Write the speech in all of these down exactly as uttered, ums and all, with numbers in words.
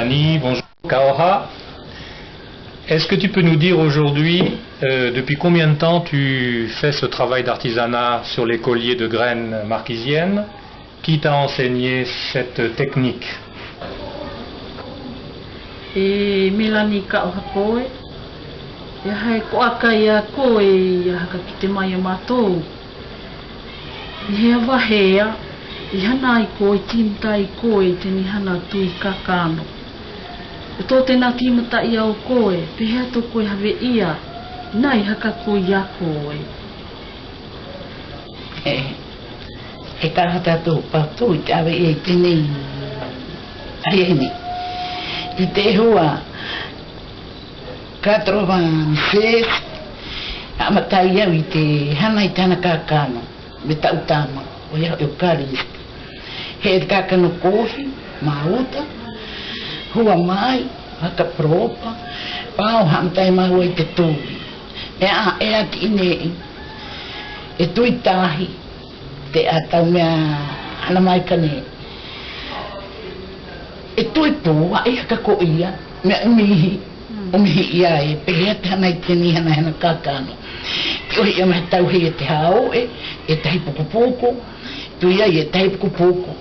Bonjour. Kaoha, est-ce que tu peux nous dire aujourd'hui, euh, depuis combien de temps tu fais ce travail d'artisanat sur les colliers de graines marquisiennes ? Qui t'a enseigné cette technique ? E Melanie, kaoha koe. E aha e koa kaia koe, e aha ka kite mai ia matou? Ni he vahea, i hana ai koe, ti mata ai koe, te ni hana tui kakano. Ko to te na ti mata ia o koe, pehea to koe havea ia, nai haka koia koe. E, e ka hata to pa to i te ave e te nei. Ai, ai nei. I te hua, katorovanseis, a mata ia i te hana i te hana kakano. Me tau tama, o ia, o kari. He kakano kohi, mauta, hua mai, haka propa, pao ha mata e mahua i te tui. E a, e a ti nei, e tui tahi, te a tau mea hana mai kane. E tui pū, a i haka koia, mea umihi. Mm. Umihi ia e, pehea te hana i te ni hana hana kakano. Te ohi ia ma he tau hei e te hao e, e tahi pukupuku, tui ai e tahi pukupuku.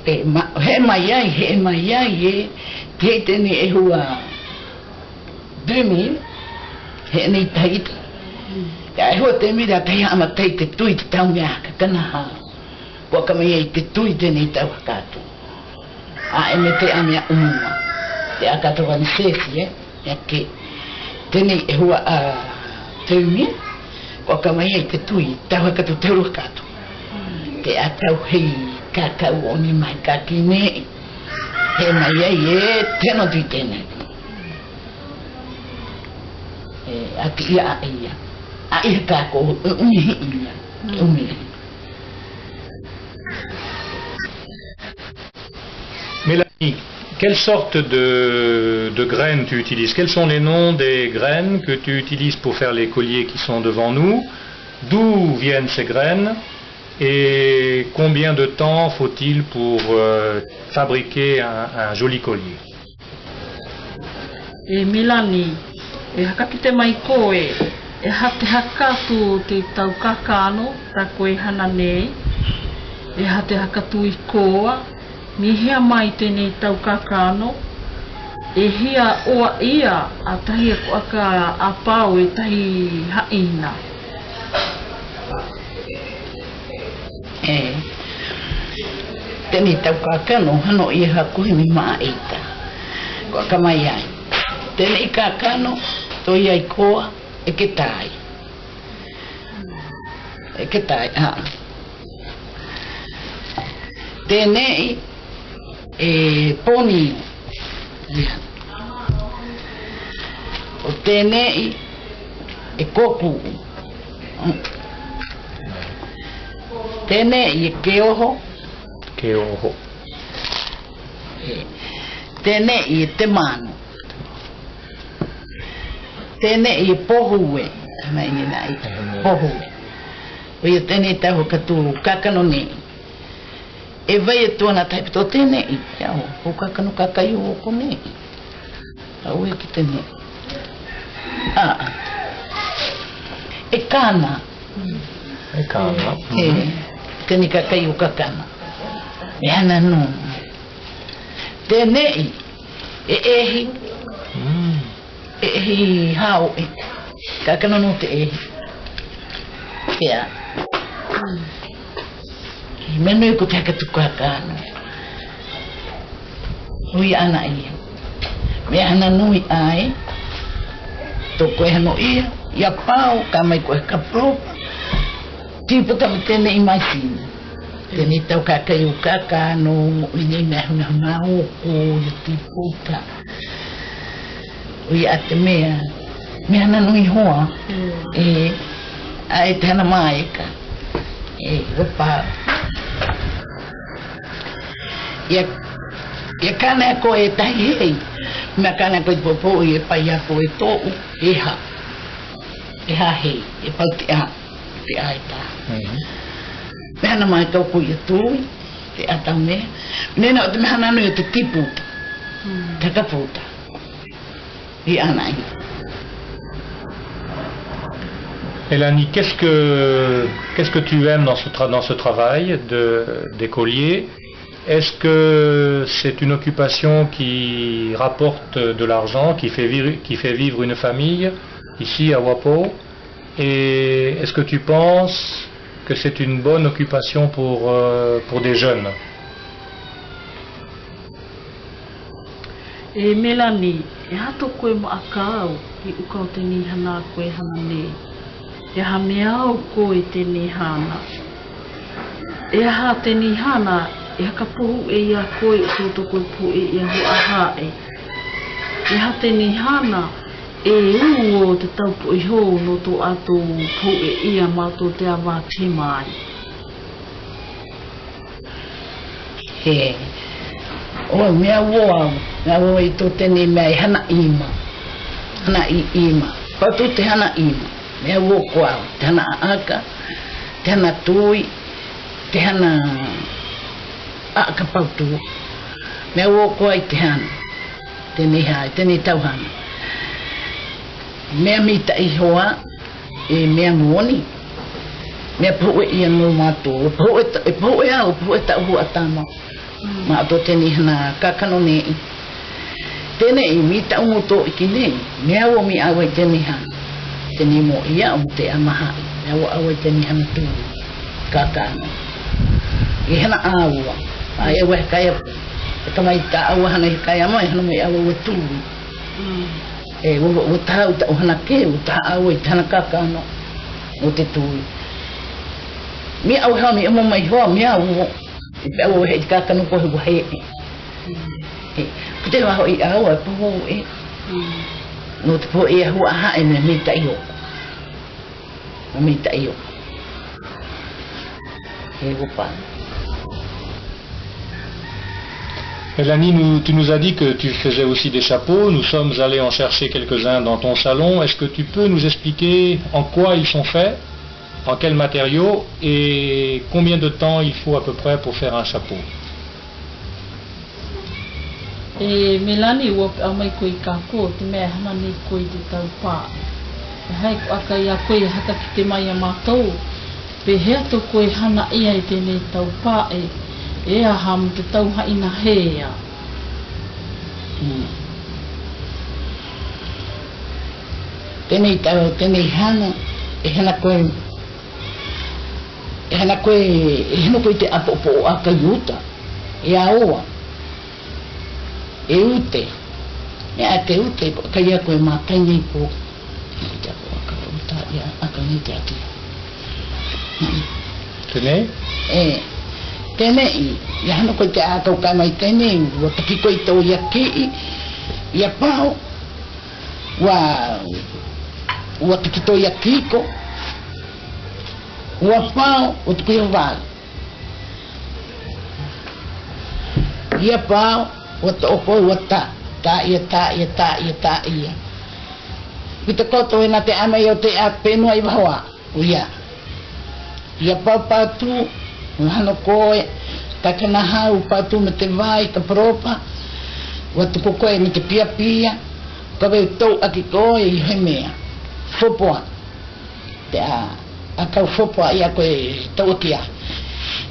E ma, he mai ai, he mai ai e, te hei te ni e hua, deux mille, he ni tahi te. Mm. Ia e hua te mira tahi a mata i te tui te tau mea kakana ha. Koa ka mai ai te tui te ni tau haka tui. A e me te a mea umua. Te a katorovanseis, e, e ke. Te ni e hua a deux mille. Koa ka mai ai te tui, tau haka tui, tau haka tui. Te a tau hei kakau o ni mai ka ki nei. He mai ai e, te no tui te nei. E, a ti ia a ia. A i haka ko, e, umihi ia. Umihi. Mélanie, quelle sorte de, de graines tu utilises ? Quels sont les noms des graines que tu utilises pour faire les colliers qui sont devant nous ? D'où viennent ces graines ? Et combien de temps faut-il pour, euh, fabriquer un, un joli collier ? E Mélanie, e haka kite mai koe, e aha te haka tui te tau kakano, ta koe hana nei, e aha te haka tui koa, mihia mai te ni tau kakano, e hia oa ia, a tahi e koa ka a pao e tahi haina. E. Te ni tau kakano, hano ia ha kohi ni ma ita. Koa ka mai ai. Te ni kakano, to ia i koa, e ke tai. E ke tai, a. Te nei, e poni. Ia. O te nei, e koku. Te nei, e ke oho. Ke oho. E. Te nei, e te manu. Te nei, e pohue. Mai ni nai. Pohue. O ia te ni tau haka tui kakano nei. E vai e tuana tahi pito te nei, ia o, ko kakano ka kai o ko nei. Au e ki te nei. A. E kana. E kana. E, te ni ka kai o kakano. E ana nu. Te nei, e ehi. Mm. E ehi hao e. Kakano nu te ehi. Ia. Mea nui ko te haka tui kakano. Ui ana ia. Mea hana nui ai. To koe hano ia. Ia pao, ka mai koe ka propa. Tipu ka mai te nei mai sini. Te ni tau ka kai o kakano, i ni mea huna huna o ko, i te puta. O ia te mea, mea hana nui hoa. Mm. E, a e te hana maeka. E, opa. Ia, ia kana ko e tahi hei. Mea kana ko e popo, e pai ako e to, e ha. E ha hei, e pau te a. Te aita. Mhm. Mea hana mai tau ko ia tui, te ata mea. Nena o te mea hana nui o te tipu. Te haka puta. Ei ana i. Mélanie, qu'est-ce que, qu'est-ce que tu aimes dans ce tra-, dans ce travail de, d'écolier ? Est-ce que c'est une occupation qui rapporte de l'argent, qui fait vir-, qui fait vivre une famille ici à Wapo ? Et est-ce que tu penses que c'est une bonne occupation pour, euh, pour des jeunes ? E Mélanie, e aha to koe ma'aka au ki uka o te nihana ko e hana nei? E aha mea au koe te nihana? E aha te nihana e haka pohu'e ia koe, uka o to koe pohu'e ia hua'aha e? E aha te nihana e u o te tau po'i hou no to ato pohu'e ia ma to te ava te mai? He. O, mea u o au, mea u o i to teni mea e hana ima. Hana i ima. Patu te hana ima. Mea u o ko au, te hana aka, te hana tui, te hana aka patu. Mea u o ko ai te hana. Teni ha, teni tau hana. Mea mita i hoa, e mea moni. Mea pohu'e ia no mato, pohu'e ta-, e pohu'e au, pohu'e tau hua'atama. Mm. Ma to teni hana kakano nei. Teni i mita u mo to iki nei, mea u o mi au ai teni hana. Teni mo ia o te amaha, mea u o au ai teni hana tu kakano. I hana aua, ai e we kaia, e tamai ta aua hana i kaia mo, e hana mai aua we tu. Mm. E, u, u taha uta o hana ke, u taha au i te hana kakano. O te tui. Mi au ha mi amo mai hoa, mi au. I pe au he i te kakano ko he wahe. Mm. E, ko te waho i au, e pohu'e. Mm. No te pohu'e a hua'aha e mea mita i o. Mea mita i o. Mélanie, nous, tu nous as dit que tu faisais aussi des chapeaux. Nous sommes allés en chercher quelques-uns dans ton salon. Est-ce que tu peux nous expliquer en quoi ils sont faits, en quels matériaux et combien de temps il faut à peu près pour faire un chapeau ? E Mélanie, u a pe a mai koe i kako, te mea e hana nei koe i te tau pa'e. E hai ko aka ia koe e haka kite mai ia matou, pe hea to koe e hana ia i tenei tau pa'e, e aha mo te tau ha'ina hea. Mm. Tenei tau, tenei hana, e hana koe, e hana koe, e hana koe i te apo'opo'o aka i uta, e aoa. E ute. Mea te ute, ko kaia koe matai nei ko. Te apo'opo'o aka i uta, ia, aka nei te ati. Tenei? E, tenei, ia hana koe te akau ka mai tenei, u a taki koe i to ia ki'i, ia pao, u a, u a taki to ia kiko, u a pao, u a taki ia vai. Ia pao, u a to'o koe, u a ta, ta ia, ta ia, ta ia, ta ia. Ki te koto e na te ama ia o te a penua i vahoa, u ia. Ia pao patu, u hano koe, ka kena hau patu me te vai, ka propa, u a tuku koe me te piapia, ka vei tou aki koe i he mea. Fopoa. Te a, a kau fopoa ia koe tau kia.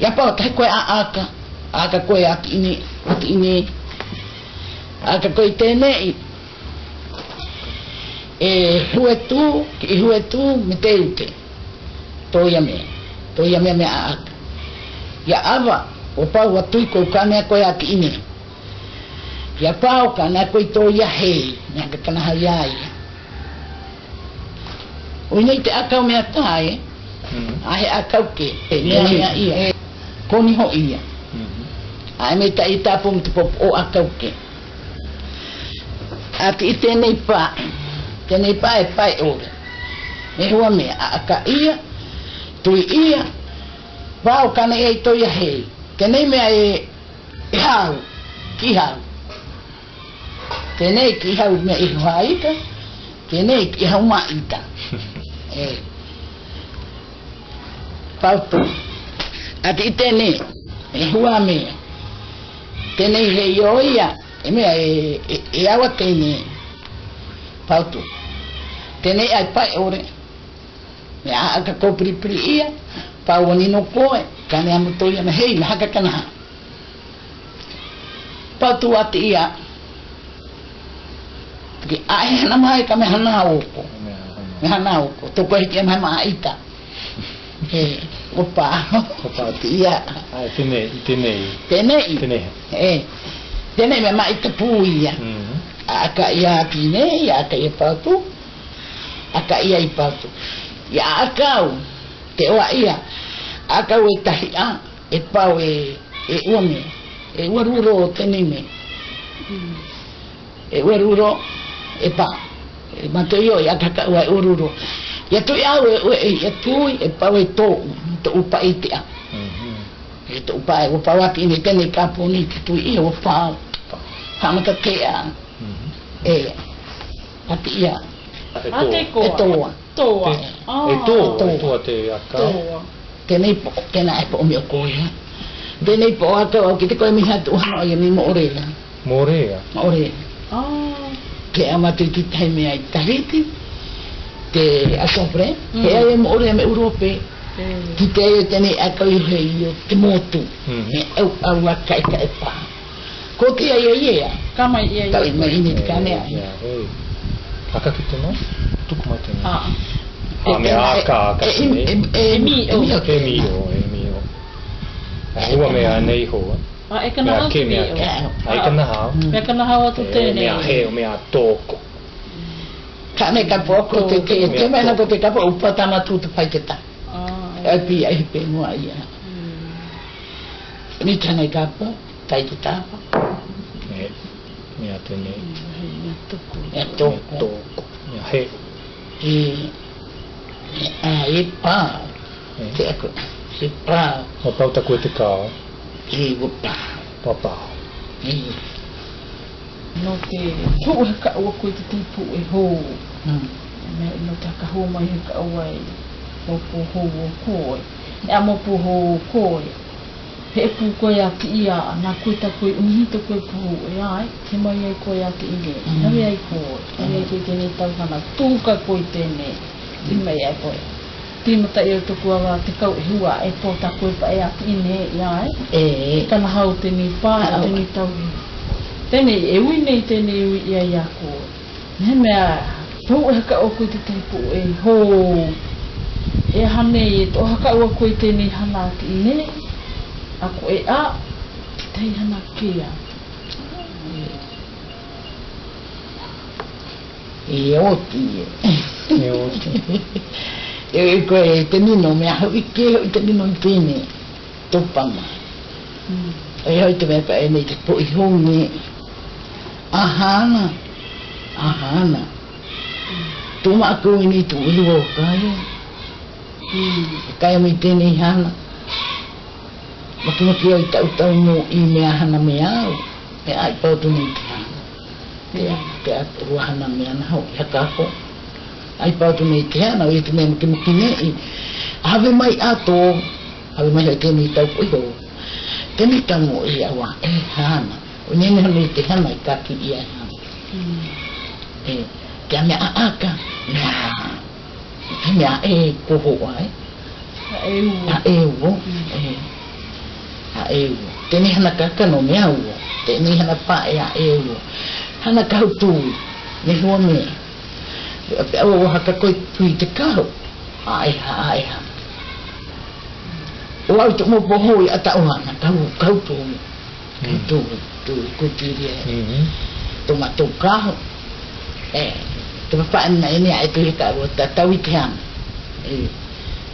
Ia pao tahi koe a aka, a aka koe a ki ine, a ki ine. A aka koe i tenei. E hue tu, ki hue tu, me te ute. To ia mea, to ia mea mea a aka. Ia ava, o pao u a tui koe ka mea koe a ki ine. Ia pao ka na koe i to ia hei, mea ka kana ha ia ia. Ui nei te akau mea tae, a he akau ke, e mea ia. Ko ni ho ia. A e mea tae i tapu mo te popo o akau ke. A ti i tenei pa, tenei pa e pa e ore. Me hua mea, a aka ia, tui ia, pao ka na ia i to ia hei. Tenei mea e, e hau, ki hau. Tenei ki hau mea i hua ita, tenei ki hau ma ita. E. Pao tu. A ti i tenei, e hua mea. Tenei he io ia, E meia e, e, e awa tene, Pautu. Tene ai pae ore. Meia aka ko piripiri ia, pau ani no koe, kane amo to ia na hei, na haka kana. Pautu ati ia. Ke ae na mai ka meha na oko. Meha na oko. To koe ke meha ma ita. E, opa. Opa. Ati ia. Ai, tene, tene. Tene. Tene. E. Tene meha ma ita pū ia. Mhm. Aka ia tene, ia aka ia Pautu. Aka ia i Pautu. Ia aka au. Te oa ia. Aka au e tahi a. E pau e, e ua me. E ua ruro tene me. Mm. E ua ruro, e pau. E matoio, e aka ka ua e ua ruro. Ia tui au e, e, e, ia tui, e pau e to, to upa i te a. Mhm. E to upa e, upa wati ne tene ka poni, te tui ia upa. Ka mata te a. Mhm. E, ati ia. E toa. E toa. Toa. E toa, e toa te aka. Toa. Tene i po, tena e po mi o koe. Tene i po aka au ki te koe mi hatu hano ia mi morea. Morea. Morea. Ah. Ke ama te ti tahi mea i Tahiti. Te azufre. Mm. He ai morea me Europe. Mm. Ki te ai tene aka i he io te motu. Mm. Me au, au aka i ka e pa. Ko te ia ia. Ka mai ia ia. Ka mai ini te kane ai. Ia, hei. Aka ki te no? Tuku mai te no. Ah. Ah, me aka, aka ki ne. E mi o. E mi o, e mi o. Ai ua mea nei ho. Ah, e kana hau te mi o. Ai kana hau. Me kana hau atu te ne. Mea he, mea toko. Ka ne ka poko te te. Te mea na ko te ka po upa tama tu te pai te ta. Ah. E pi ai pe mo ai ia. Mm. Ni tane ka po, tai te tapa. E, mea tene. Mea toko. Mea toko. Mea he. E, a, e pa. E. Te ako, e pa. Wa pau taku e te kao. E, wa pa. Wa pa. E. No te, hu e ka wa ko te tipu e ho. Mm. Me, no te ka ho mai he ka wa e. Mo pu ho o koe. E a mo pu ho o koe. He pu koe a ki ia, na koe ta koe, um hito koe pu e ai, te mai ai koe a ki ine. Mm. Na me ai koe, na me ai koe tene tau hana, tu ka koe tene. Te mai ai koe. Ti mata ia to kua wa te kau e hua, e po ta koe pa e a ki ine, ia e. E. Kana hau tene pa, tene tau. Tene, e ui nei tene ui ia ia koe. Nehemia, pau e haka o koe te tahi pau e ho. E hane e to haka o koe te nei hana ki nei. Ako e a, te tahi hana ki a. E oti. E oti. E koe te nino mea ho i ke, ho i te nino i pene. Tupama. Mm. E hoi te mea pa e nei te po'i hou nei. Ahana. Ahana. Mm. Tuma ko ini tu iho kaia. Mm. Kaia mai te nei hana. Maki maki ai tau tau mo i mea hana mea au. E ai pau tu nei te hana. Te, te atu rua hana mea na hau, i haka ako. Ai pau tu nei te hana, i te mea mukimukine i. Have mai ato, have mai hau te nei tau ko iho. Te nei tau mo i awa, e hana. O nei nei hana i te hana i kaki i a hana. Mm. E, te a mea a aka, mea. He mea e koho ai. Ha'e uo. Ha'e uo. Mm. E. Ha'e uo. Te nei hana kaka no mea uo. Te nei hana pa'e ha'e uo. Hana kahu tui. Nei hua mea. Pe a uo haka koe tui te kahu. Ha'e ha, ha'e ha. O au te mo poho i ata o hana kahu, kahu tui. Mm. Tu, tu, ko tiri e. Mm. Toma tu kaho. E, te papa na ini ai tu ka ro ta tau i te hana. E,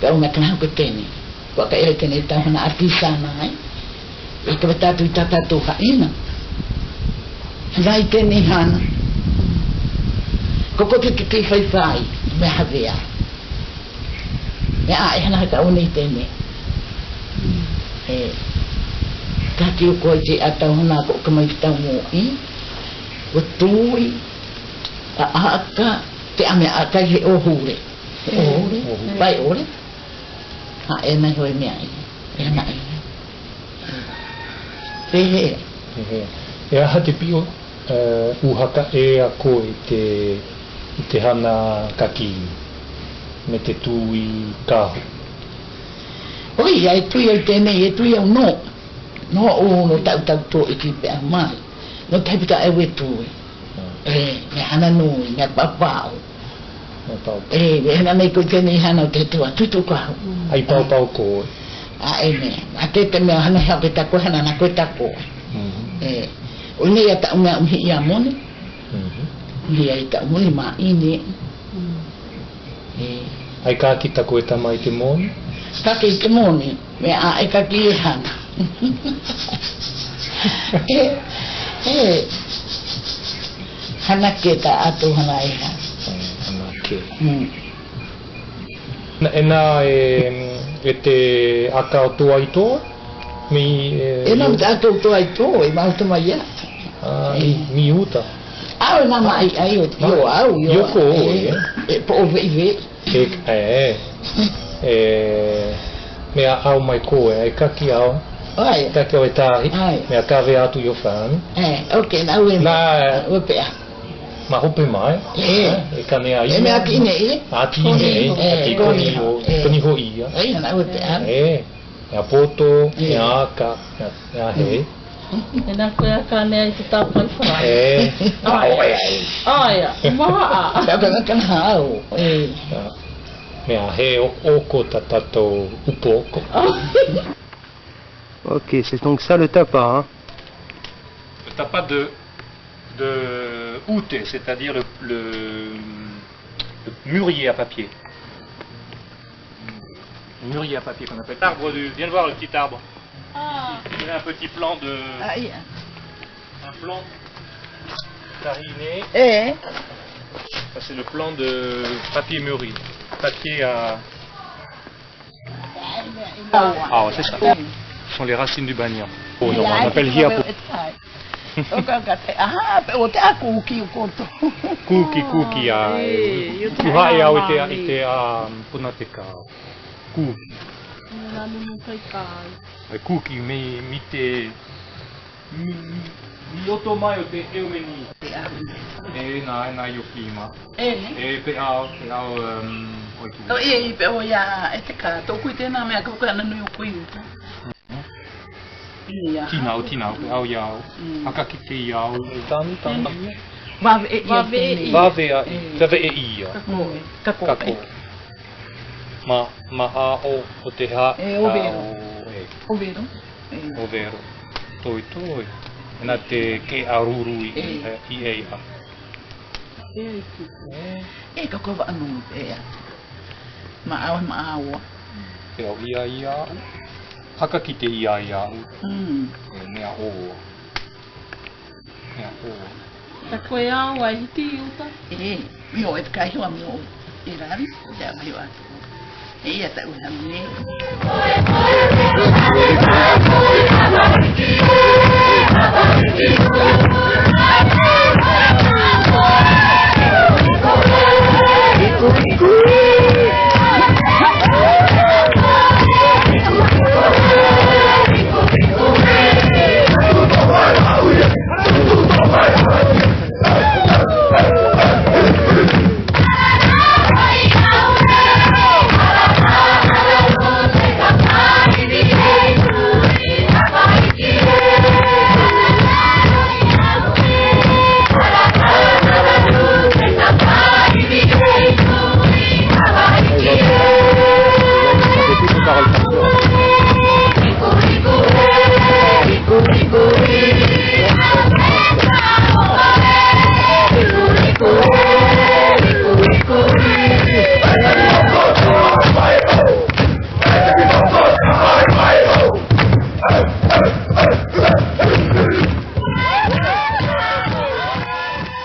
ka o na kana ko te nei. Ko ka e te nei tau hana artisana ai. E, ka bata tu i tata tu ha ina. Rai te nei hana. Ko ko te te fai fai. Me havea. Mea e hana haka o nei te nei. E, ka ki o koe te a tau hana ko ka mai tau mo i. Ko tui. A, a, aka, te a mea aka he ohure. He ohure. Ohure. Pai ore. Ha, e na hoi mea i. E na e. He he. He he. E aha te pi'o, e, u haka ē a koe i te, i te hana kaki me te tui kahu? Oi, e tui ai tenei, e tui au no. No, o, no tau tau to i ki pe a mai. No te hepita e we tui. E, me hana nui, me papao. Ai paupau. E, e hana nei ko tenei hana o te tua, tutu kahu. Ai paupau ko. A, e me. A te te me hana ha ke ta ko, hana na ko ta ko. E, o nei a ta me a uhi ia moni. Uhi ia i ta moni ma ine. E. Ai kaki ta ko e tama i te moni? Kaki i te moni. Me a e kaki e hana. E, e. Hana ke ta ato hana e hana. Hana ke. Na, e na, e, e te aka o tuai to, mi, e, e na, mi te aka o tuai to, e mau tama ia. A, mi, mi uta. Au, e na mai, ai, o, io, au, io. Io ko, e, e. E, po o vei vei. E, e, e, mea au mai koe, e kaki au. Ai. Kaki au e tahi. Ai. Mea kave atu io fan. E, oke, na ue. Na, ue pea. Ma hope mai. E. E, e kane ai. E mea ki nei. A ki nei, e, a ki koni ho, koni ho ia. E, na ue pea. E. Mea poto, mea aka, mea, mea he. E na ko e aka nei ai te tapa i fara. E. Ai. Ai. Ai, a. Maha a. Ka ka ka hau. E. Mea he o, o ko ta tatou upoko. Ok, c'est donc ça le tapa, hein ? Le tapa de, de ute, c'est-à-dire le, le, le mûrier à papier. Le mûrier à papier qu'on appelle. L'arbre du, viens voir le petit arbre. Ah. Ici, il y a un petit plant de, un plant tariné. Eh. Ça, c'est le plant de papier mûri. Papier à, ah, c'est ça. Ce sont les racines du banyan. Oh non, on appelle hiapo. Kuki, kuki, a, e, u hae au i te, i te, a, puna te ka. Kuki. Ai kuki, mi, mi te, mi, mi, mi oto mai o te eumeni. E na, e na io pima. E, pe au, pe au, em, oi ku. To e, pe o ia, e te ka, to ku i te na mea ka ka na nui o ku i. Tinau, tinau, au iau. Haka ki te iau. Tanu, tanu. Vave e ia. Vave e ia. Vave e ia. Kako. Kako. Ma, ma a o, o te ha. E, o vero. O vero. O vero. Toi, toi. Na te ke a ruru i, i e ia. E, kako va anu e ia. Ma a o, ma a o. Te au ia ia. Haka ki te ia ia. Mm. E, mea o. Mea o. Ta koe au ai hiti uta. E, mi o e te kai hoa mi o. E rari, te au mai o atu. E ia ta uha mi.